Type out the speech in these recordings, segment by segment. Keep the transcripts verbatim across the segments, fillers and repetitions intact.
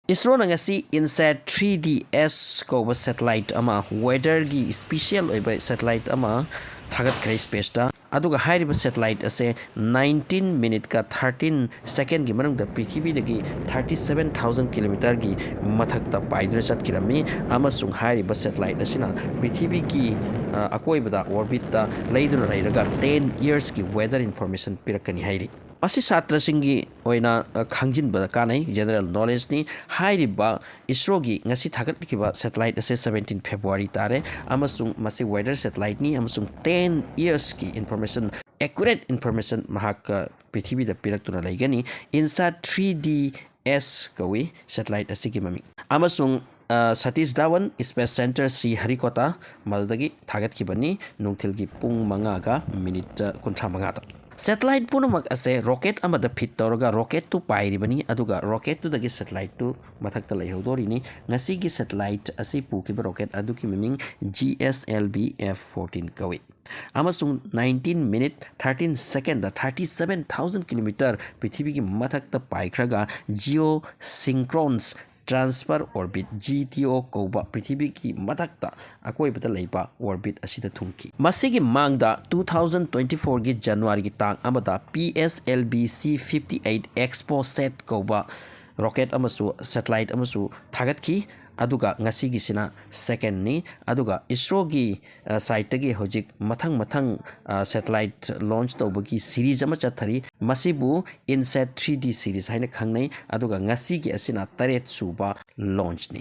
ꯏꯁꯔꯣꯅ ꯉꯁꯤ ꯏꯟꯁꯥꯠ three D S ꯀꯧꯕ satellite ꯑꯃ, ꯋꯦꯗꯔꯒꯤ ꯏꯁꯄꯤꯁꯤꯌꯦꯜ ꯑꯣꯏꯕ ꯁꯦꯇꯦꯂꯥꯏꯠ ꯑꯃ ꯊꯥꯒꯠꯈ꯭ꯔꯦ ꯁ꯭ꯄꯦꯁꯇ꯫ ꯑꯗꯨꯒ ꯍꯥꯏꯔꯤꯕ ꯁꯦꯇꯦꯂꯥꯏꯠ ꯑꯁꯦ ꯅꯥꯏꯟꯇꯤꯟ ꯃꯤꯅꯤꯠꯀ ꯊꯥꯔꯇꯤꯟ ꯁꯦꯀꯦꯟꯒꯤ ꯃꯅꯨꯡꯗ ꯄ꯭ꯔꯤꯊꯤꯕꯤꯗꯒꯤ ꯊꯥꯔꯇꯤ ꯁꯚꯦꯟ ꯊꯥꯎꯖꯟ ꯀꯤꯂꯣꯃꯤꯇꯔꯒꯤ ꯃꯊꯛꯇ ꯄꯥꯏꯗꯨꯅ ꯆꯠꯈꯤꯔꯝꯃꯤ꯫ ꯑꯃꯁꯨꯡ ꯍꯥꯏꯔꯤꯕ ꯁꯦꯇꯦꯂꯥꯏꯠ ꯑꯁꯤꯅ ꯄ꯭ꯔꯤꯊꯤꯕꯤꯒꯤ, ꯑ, ꯑꯀꯣꯏꯕꯗ ꯑꯣꯔꯕꯤꯠꯇ ꯂꯩꯗꯨꯅ ꯂꯩꯔꯒ ꯇꯦꯟ ꯏꯌꯔꯁꯀꯤ ꯋꯦꯗꯔ ꯏꯟꯐꯣꯔꯃꯦꯁꯟ ꯄꯤꯔꯛꯀꯅꯤ ꯍꯥꯏꯔꯤ꯫ ꯃꯁꯤ ꯁꯥꯇ꯭ꯔꯁꯤꯡꯒꯤ ꯑꯣꯏꯅ, ꯑ, ꯈꯪꯖꯤꯟꯕꯗ ꯀꯥꯟꯅꯩ, ꯖꯦꯅꯔꯦꯜ ꯅꯣꯂꯦꯖꯅꯤ꯫ ꯍꯥꯏꯔꯤꯕ ꯏꯁꯔꯣꯒꯤ ꯉꯁꯤ ꯊꯥꯒꯠꯈꯤꯕ ꯁꯦꯇꯦꯂꯥꯏꯠ ꯑꯁꯦ ꯁꯕꯦꯟꯇꯤꯟ ꯐꯦꯕ꯭ꯔꯨꯋꯥꯔꯤ ꯇꯥꯔꯦ, ꯑꯃꯁꯨꯡ ꯃꯁꯤ ꯋꯦꯗꯔ ꯁꯦꯇꯦꯂꯥꯏꯠꯅꯤ, ꯑꯃꯁꯨꯡ ꯇꯦꯟ ꯏꯌꯔꯁꯀꯤ ꯏꯟꯐꯣꯔꯃꯦꯁꯟ, ꯑꯦꯀꯨꯔꯦꯠ ꯏꯟꯐꯣꯔꯃꯦꯁꯟ ꯃꯍꯥꯛꯀ ꯄ꯭ꯔꯤꯊꯤꯕꯤꯗ ꯄꯤꯔꯛꯇꯨꯅ ꯂꯩꯒꯅꯤ꯫ ꯏꯟꯁꯥꯠ ꯊ꯭ꯔꯤ ꯗꯤ ꯑꯦꯁ ꯀꯧꯏ ꯁꯦꯇꯦꯂꯥꯏꯠ ꯑꯁꯤꯒꯤ ꯃꯃꯤꯡ꯫ ꯑꯃꯁꯨꯡ, ꯑ, ꯁꯇꯤꯁ ꯙꯥꯋꯟ ꯏꯁꯄꯦꯁ ꯁꯦꯟꯇꯔ ꯁ꯭ꯔꯤ ꯍꯔꯤꯀꯣꯇꯥ, ꯃꯗꯨꯗꯒꯤ ꯊꯥꯒꯠꯈꯤꯕꯅꯤ, ꯅꯨꯡꯊꯤꯜꯒꯤ ꯄꯨꯡ ꯃꯉꯥꯒ ꯃꯤꯅꯤꯠ ꯀꯨꯟꯊ꯭ꯔꯥ ꯃꯉꯥꯗ꯫ ꯁꯦꯇꯦꯂꯥꯏꯠ ꯄꯨꯝꯅꯃꯛ ꯑꯁꯦ ꯔꯣꯀꯦꯠ ꯑꯃꯗ ꯐꯤꯠ ꯇꯧꯔꯒ ꯔꯣꯀꯦꯠꯇꯨ ꯄꯥꯏꯔꯤꯕꯅꯤ, ꯑꯗꯨꯒ ꯔꯣꯀꯦꯠꯇꯨꯗꯒꯤ ꯁꯦꯇꯦꯂꯥꯏꯠꯇꯨ ꯃꯊꯛꯇ ꯂꯩꯍꯧꯗꯣꯔꯤꯅꯤ꯫ ꯉꯁꯤꯒꯤ ꯁꯦꯇꯦꯂꯥꯏꯠ ꯑꯁꯤ ꯄꯨꯈꯤꯕ ꯔꯣꯀꯦꯠ ꯑꯗꯨꯒꯤ ꯃꯃꯤꯡ G S L V F fourteen ꯀꯧꯏ꯫ ꯑꯃꯁꯨꯡ nineteen minute thirteen second thirty seven thousand kilometre ꯄ꯭ꯔꯤꯊꯤꯕꯤꯒꯤ ꯃꯊꯛꯇ ꯄꯥꯏꯈ꯭ꯔꯒ geo synchronous transfer orbit, G T O, ꯀꯧꯕ ꯄ꯭ꯔꯤꯊꯤꯕꯤꯒꯤ ꯃꯊꯛꯇ ꯑꯀꯣꯏꯕꯗ ꯂꯩꯕ ꯑꯣꯔꯕꯤꯠ ꯑꯁꯤꯗ ꯊꯨꯡꯈꯤ꯫ ꯃꯁꯤꯒꯤ ꯃꯥꯡꯗ ꯇꯨ ꯊꯥꯎꯖꯟ ꯇ꯭ꯋꯦꯟꯇꯤ ꯐꯣꯔꯒꯤ ꯖꯅꯋꯥꯔꯤꯒꯤ ꯇꯥꯡ ꯑꯃꯗ P S L V C fifty eight expo set ꯀꯧꯕ ꯔꯣꯀꯦꯠ ꯑꯃꯁꯨ ꯁꯦꯇꯦꯂꯥꯏꯠ ꯑꯃꯁꯨ ꯊꯥꯒꯠꯈꯤ꯫ ꯑꯗꯨꯒ ꯉꯁꯤꯒꯤꯁꯤꯅ ꯁꯦꯀꯦꯟꯅꯤ꯫ ꯑꯗꯨꯒ ꯏꯁꯔꯣꯒꯤ, ꯑ, ꯁꯥꯏꯠꯇꯒꯤ ꯍꯧꯖꯤꯛ ꯃꯊꯪ ꯃꯊꯪ, ꯑ, ꯁꯦꯇꯦꯂꯥꯏꯠ ꯂꯣꯟꯆ ꯇꯧꯕꯒꯤ ꯁꯤꯔꯤꯖ ꯑꯃ ꯆꯠꯊꯔꯤ꯫ ꯃꯁꯤꯕꯨ ꯏꯟꯁꯥꯠ ꯊ꯭ꯔꯤ ꯗꯤ ꯁꯤꯔꯤꯖ ꯍꯥꯏꯅ ꯈꯪꯅꯩ꯫ ꯑꯗꯨꯒ ꯉꯁꯤꯒꯤ ꯑꯁꯤꯅ ꯇꯔꯦꯠ ꯁꯨꯕ ꯂꯣꯟꯆꯅꯤ꯫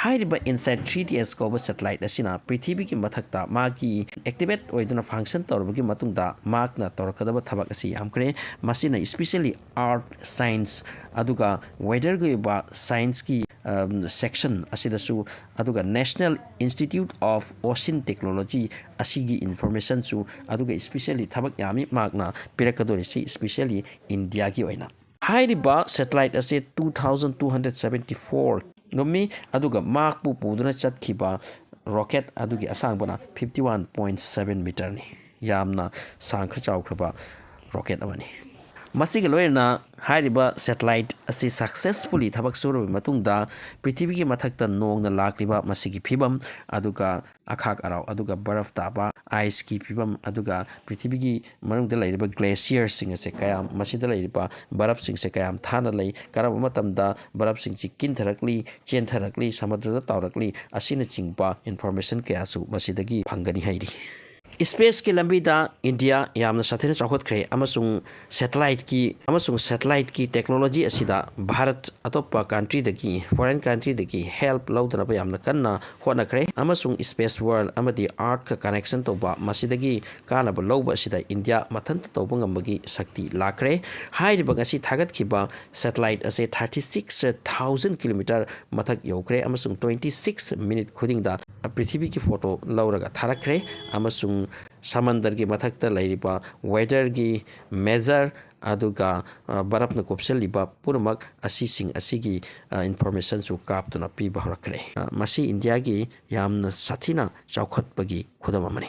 ꯍꯥꯏꯔꯤꯕ ꯏꯟꯁꯥꯠ ꯊ꯭ꯔꯤ ꯗꯤ ꯑꯦꯁ ꯀꯧꯕ ꯁꯦꯇꯦꯂꯥꯏꯠ ꯑꯁꯤꯅ ꯄ꯭ꯔꯤꯊꯤꯕꯤꯒꯤ ꯃꯊꯛꯇ ꯃꯥꯒꯤ ꯑꯦꯛꯇꯤꯚꯦꯠ ꯑꯣꯏꯗꯨꯅ ꯐꯪꯁꯟ ꯇꯧꯔꯕꯒꯤ ꯃꯇꯨꯡꯗ ꯃꯍꯥꯛꯅ ꯇꯧꯔꯛꯀꯗꯕ ꯊꯕꯛ ꯑꯁꯤ ꯌꯥꯝꯈ꯭ꯔꯦ꯫ ꯃꯁꯤꯅ ꯏꯁꯄꯤꯁꯦꯜꯂꯤ ꯑꯥꯔꯠ ꯁꯥꯏꯟꯁ ꯑꯗꯨꯒ ꯋꯦꯗꯔꯒꯤ ꯑꯣꯏꯕ ꯁꯥꯏꯟꯁꯀꯤ, ꯑꯝ, ꯁꯦꯛꯁꯟ ꯑꯁꯤꯗꯁꯨ, ꯑꯗꯨꯒ National Institute of Ocean Technology ꯑꯁꯤꯒꯤ ꯏꯟꯐꯣꯔꯃꯦꯁꯟꯁꯨ, ꯑꯗꯨꯒ ꯏꯁꯄꯤꯁꯦꯜꯂꯤ ꯊꯕꯛ ꯌꯥꯝꯃꯤ ꯃꯍꯥꯛꯅ ꯄꯤꯔꯛꯀꯗꯣꯔꯤꯁꯤ, ꯏꯁꯄꯤꯁꯦꯜꯂꯤ ꯏꯟꯗꯤꯌꯥꯒꯤ ꯑꯣꯏꯅ꯫ ꯍꯥꯏꯔꯤꯕ ꯁꯦꯇꯦꯂꯥꯏꯠ ꯑꯁꯤ two thousand two hundred seventy four ꯂꯨꯝꯃꯤ, ꯑꯗꯨꯒ ꯃꯍꯥꯛꯄꯨ ꯄꯨꯗꯨꯅ ꯆꯠꯈꯤꯕ ꯔꯣꯀꯦꯠ ꯑꯗꯨꯒꯤ ꯑꯁꯥꯡꯕꯅ ꯐꯤꯐꯇꯤ ꯋꯥꯟ ꯄꯣꯏꯟ ꯁꯕꯦꯟ ꯃꯤꯇꯔꯅꯤ꯫ ꯌꯥꯝꯅ ꯁꯥꯡꯈ꯭ꯔ ꯆꯥꯎꯈ꯭ꯔꯕ ꯔꯣꯀꯦꯠ ꯑꯃꯅꯤ꯫ ꯃꯁꯤꯒ ꯂꯣꯏꯅꯅ ꯍꯥꯏꯔꯤꯕ ꯁꯦꯇꯦꯂꯥꯏꯠ ꯑꯁꯤ ꯁꯛꯁꯦꯁꯐꯨꯜꯂꯤ ꯊꯕꯛ ꯁꯨꯔꯕ ꯃꯇꯨꯡꯗ ꯄ꯭ꯔꯤꯊꯤꯕꯤꯒꯤ ꯃꯊꯛꯇ ꯅꯣꯡꯅ ꯂꯥꯛꯂꯤꯕ ꯃꯁꯤꯒꯤ ꯐꯤꯕꯝ, ꯑꯗꯨꯒ ꯑꯈꯥꯛ ꯑꯔꯥꯎ, ꯑꯗꯨꯒ ꯕꯔꯐ ꯇꯥꯕ, ꯑꯥꯏꯁꯀꯤ ꯐꯤꯕꯝ, ꯑꯗꯨꯒ ꯄ꯭ꯔꯤꯊꯤꯕꯤꯒꯤ ꯃꯅꯨꯡꯗ ꯂꯩꯔꯤꯕ ꯒ꯭ꯂꯦꯁꯤꯌꯔꯁꯤꯡ ꯑꯁꯦ ꯀꯌꯥꯝ, ꯃꯁꯤꯗ ꯂꯩꯔꯤꯕ ꯕꯔꯐꯁꯤꯡꯁꯦ ꯀꯌꯥꯝ ꯊꯥꯅ ꯂꯩ, ꯀꯔꯝꯕ ꯃꯇꯝꯗ ꯕꯔꯐꯁꯤꯡꯁꯤ ꯀꯤꯟꯊꯔꯛꯂꯤ, ꯆꯦꯟꯊꯔꯛꯂꯤ, ꯁꯃꯨꯗ꯭ꯔꯗ ꯇꯥꯎꯔꯛꯂꯤ, ꯑꯁꯤꯅꯆꯤꯡꯕ ꯏꯟꯐꯣꯔꯃꯦꯁꯟ ꯀꯌꯥꯁꯨ ꯃꯁꯤꯗꯒꯤ ꯐꯪꯒꯅꯤ ꯍꯥꯏꯔꯤ꯫ ꯏꯁꯄꯦꯁꯀꯤ ꯂꯝꯕꯤꯗ ꯏꯟꯗꯤꯌꯥ ꯌꯥꯝꯅ ꯁꯥꯊꯤꯅ ꯆꯥꯎꯈꯠꯈ꯭ꯔꯦ ꯑꯃꯁꯨꯡ ꯁꯦꯇꯦꯂꯥꯏꯠꯀꯤ, ꯑꯃꯁꯨꯡ ꯁꯦꯇꯦꯂꯥꯏꯠꯀꯤ ꯇꯦꯛꯅꯣꯂꯣꯖꯤ ꯑꯁꯤꯗ ꯚꯥꯔꯠ ꯑꯇꯣꯞꯄ ꯀꯟꯇ꯭ꯔꯤꯗꯒꯤ, ꯐꯣꯔꯦꯟ ꯀꯟꯇ꯭ꯔꯤꯗꯒꯤ ꯍꯦꯜꯞ ꯂꯧꯗꯅꯕ ꯌꯥꯝꯅ ꯀꯟꯅ ꯍꯣꯠꯅꯈ꯭ꯔꯦ, ꯑꯃꯁꯨꯡ ꯏꯁꯄꯦꯁ ꯋꯥꯔꯜ ꯑꯃꯗꯤ ꯑꯥꯔꯠꯀ ꯀꯅꯦꯛꯁꯟ ꯇꯧꯕ ꯃꯁꯤꯗꯒꯤ ꯀꯥꯟꯅꯕ ꯂꯧꯕ ꯑꯁꯤꯗ ꯏꯟꯗꯤꯌꯥ ꯃꯊꯟꯇ ꯇꯧꯕ ꯉꯝꯕꯒꯤ ꯁꯛꯇꯤ ꯂꯥꯛꯈ꯭ꯔꯦ꯫ ꯍꯥꯏꯔꯤꯕ ꯉꯁꯤ ꯊꯥꯒꯠꯈꯤꯕ ꯁꯦꯇꯦꯂꯥꯏꯠ ꯑꯁꯦ thirty six thousand kilometer ꯃꯊꯛ ꯌꯧꯈ꯭ꯔꯦ ꯑꯃꯁꯨꯡ twenty six ꯃꯤꯅꯤꯠ ꯈꯨꯗꯤꯡꯗ ꯄ꯭ꯔꯤꯊꯤꯕꯤꯒꯤ ꯐꯣꯇꯣ ꯂꯧꯔꯒ ꯊꯥꯔꯛꯈ꯭ꯔꯦ, ꯑꯃꯁꯨꯡ ꯁꯃꯟꯗꯔꯒꯤ ꯃꯊꯛꯇ ꯂꯩꯔꯤꯕ ꯋꯦꯗꯔꯒꯤ ꯃꯦꯖꯔ, ꯑꯗꯨꯒ, ꯑ, ꯕꯔꯞꯅ ꯀꯨꯞꯁꯤꯜꯂꯤꯕ ꯄꯨꯝꯅꯃꯛ ꯑꯁꯤꯁꯤꯡ ꯑꯁꯤꯒꯤ, ꯑ, ꯏꯟꯐꯣꯔꯃꯦꯁꯟꯁꯨ ꯀꯥꯞꯇꯨꯅ ꯄꯤꯕ ꯍꯧꯔꯛꯈ꯭ꯔꯦ꯫ ꯑ, ꯃꯁꯤ ꯏꯟꯗꯤꯌꯥꯒꯤ ꯌꯥꯝꯅ ꯁꯥꯊꯤꯅ ꯆꯥꯎꯈꯠꯄꯒꯤ ꯈꯨꯗꯝ ꯑꯃꯅꯤ꯫